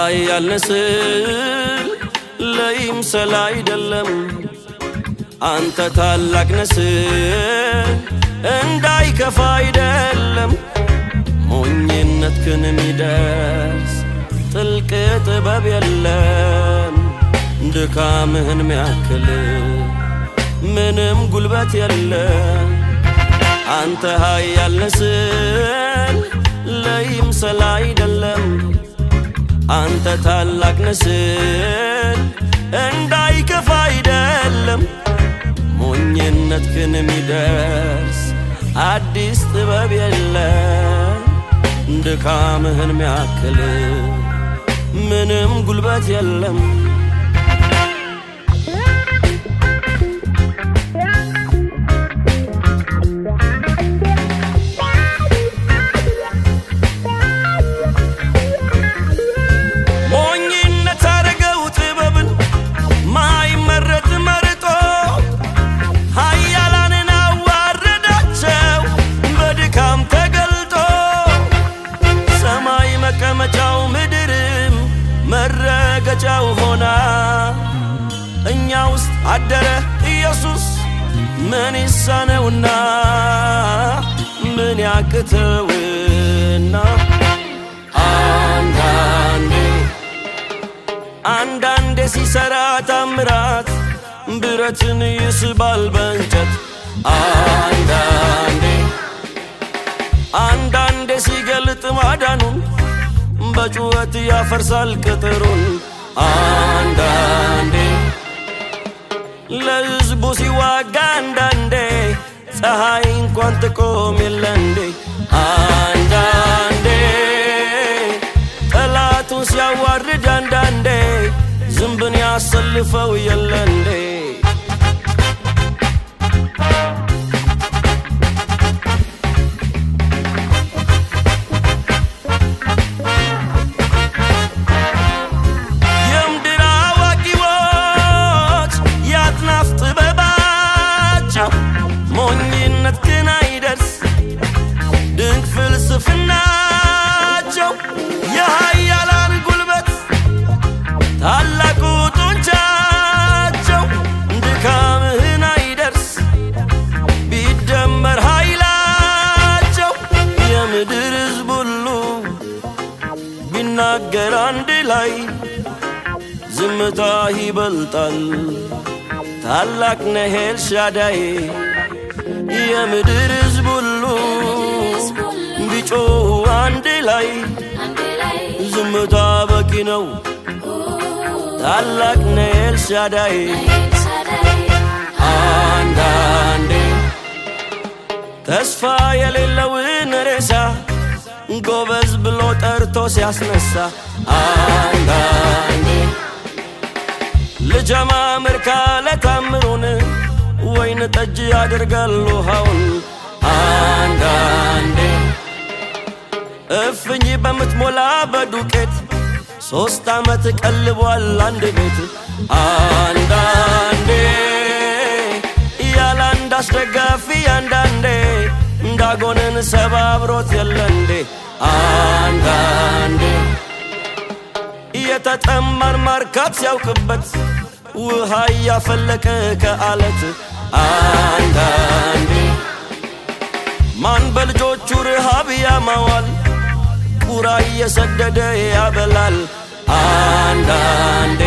ኃያል ነህ ስል ለይምሰል አይደለም፣ አንተ ታላቅ ነህ ስል እንዳይከፋ አይደለም። ሞኝነትህን የሚደርስ ጥልቅ ጥበብ የለም፣ ድካምህን ሚያክል ምንም ጉልበት የለም። አንተ ኃያል ነህ ስል ለይምሰል አይደለም፣ አንተ ታላቅ ነህ ስል እንዳይከፋ አይደለም። ሞኝነትህን የሚደርስ አዲስ ጥበብ የለም፣ ድካምህን ሚያክል ምንም ጉልበት የለም። ሞኝነት አረገው ጥበብን ማይመረጥ መርጦ፣ ኃያላንን አዋረዳቸው በድካም ተገልጦ። ሰማይ መቀመጫው ምድርም መረገጫው ሆና፣ እኛ ውስጥ አደረ ኢየሱስ ምን ይሳነውና ምን ያቅተውና? አንዳንዴ አንዳንዴ ሲሰራ ታምራት ብረትን ይስባል በእንጨት። አንዳንዴ አንዳንዴ ሲገልጥ ማዳኑን በጩኸት ያፈርሳል ቅጥሩን። አንዳንዴ ለሕዝቡ ሲዋጋ፣ አንዳንዴ ፀሐይ እንኳን ትቆም የለ እንዴ? አንዳንዴ ጠላቱን ሲያዋርድ፣ አንዳንዴ ዝንብን ያሰልፈው የለ እንዴ? የምድር አዋቂዎች የአጥናፍ ጥበባቸው ሞኝነት ግን አይደርስ ድንቅ ፍልስፍናቸው። የኃያላን ጉልበት ታላቁ ጡንቻቸው ድካምህን አይደርስ ቢደመር ኃይላቸው። የምድር ሕዝብ ሁሉ ቢናገር አንድ ላይ ዝምታ ይበልጣል። ታላቅ ነህ ኤልሻዳይ። የምድር ሕዝብ ሁሉ ቢጮሁ አንድ ላይ ዝምታ በቂ ነው። ታላቅ ነህ ኤልሻዳይ። አንዳንዴ ተስፋ የሌለውን ሬሳ ጎበዝ ብሎ ጠርቶ ሲያስነሳ፣ አንዳንዴ ልጀማምር ካለ ታምሩን ወይን ጠጅ ያደርጋል ውሃውን። አንዳንዴ እፍኝ በምትሞላ በዱቄት 3 ዓመት ቀልቧል አንድ ቤት። አንዳንዴ ያለ አንድ አስደጋፊ፣ አንዳንዴ ዳጎንን ሰባብሮት የለ እንዴ? አንዳንዴ የተጠማን ማርካት ሲያውቅበት ውሃ እያፈለቀ ከአለት። አንዳንዴ ማን በልጆቹ ረሃብ ያማዋል፣ ቁራ እየሰደደ ያበላል። አንዳንዴ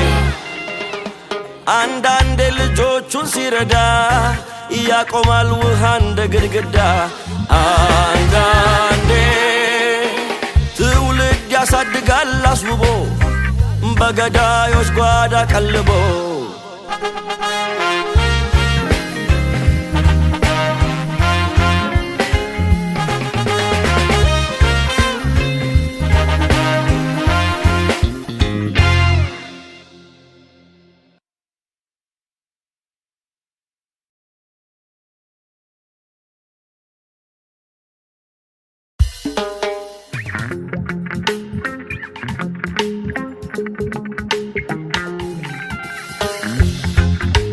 አንዳንዴ ልጆቹን ሲረዳ ያቆማል ውሃ እንደ ግድግዳ። አንዳንዴ ትውልድ ያሳድጋል አስውቦ በገዳዮች ጓዳ ቀልቦ።